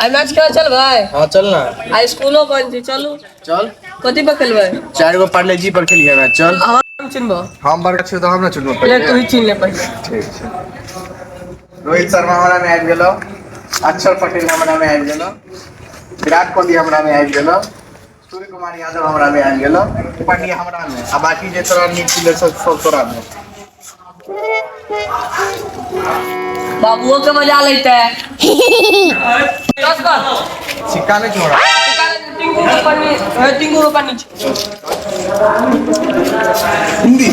आइ match खेल चल भाई। हाँ चल ना। आइ स्कूलो बंद छै, चलू। चल। कथी पर खेलबै? 4 गो पार्ले जी पर खेलिए मैच, चल। हम चिन्हबो। हम बड़का छियै तऽ हम ने चुनबो ले पहिले। तू ही चिन्ह ले पहिले। ठीक छै। रोहित शर्मा हमरा में आबि गेलो, अक्षर पटेल हमरा में आबि गेलो, विराट कोहली हमरा में आबि गेलो, सूर्य कुमार यादव हमरा में आबि गेलो, पांड्या हमरा में, आ बाकी जे तोरा नीक प्लेयर सब सब तोरा में। बाबुओ के मजा लेते। दस कर। सिक्का नहीं छोड़ा। टिंकू के पन्नी, टिंकू के पन्नी। हिंदी।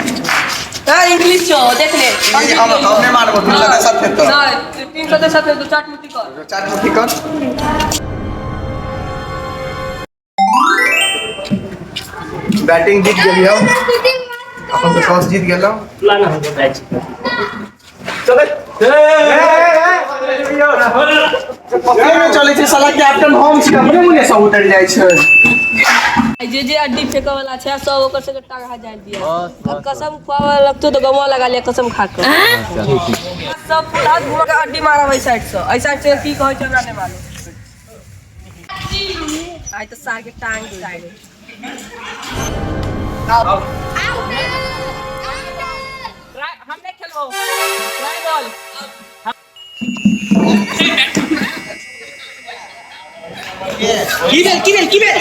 हां इंग्लिश छो, देख ले। हम नहीं मारबो, तू सदा साथे तो। नहीं, तीन सदे साथे तो चाट मुट्ठी कर। चाट मुट्ठी कर। बैटिंग जीत गेली हम। अपन तो टॉस जीत गेलो। पकड़े में चलै छै साला कैप्टन हम छी, अपने मुने सब उतर जाइ छै। जे जे अड्डी फेंके वाला छै सब ओकर सबके टांग हाथ जान दिया। आ कसम खुआवे लगतो तो गमवा लगा लिया कसम खा के। सब फुल हाथ घुमा के अड्डी मारब एहि साइड से। एहि साइड से की कहै छै हमरा नहि मालूम। आइ तऽ सार के टांग साइड। हम नहीं खेलबो। Try ball. की भेल की भेल की भेल?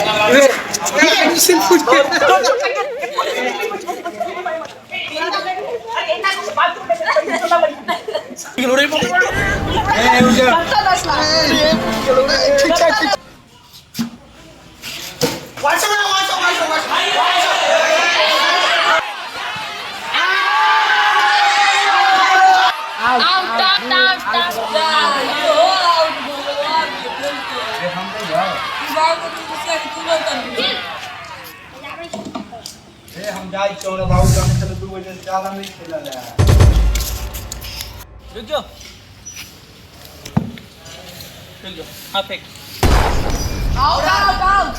हम जाइ छियौ बाबू चलो 2 बजे से ज्यादा नहीं खेलल है। रुक जाओ, रुक जाओ। हाँ फेंक। Out out out.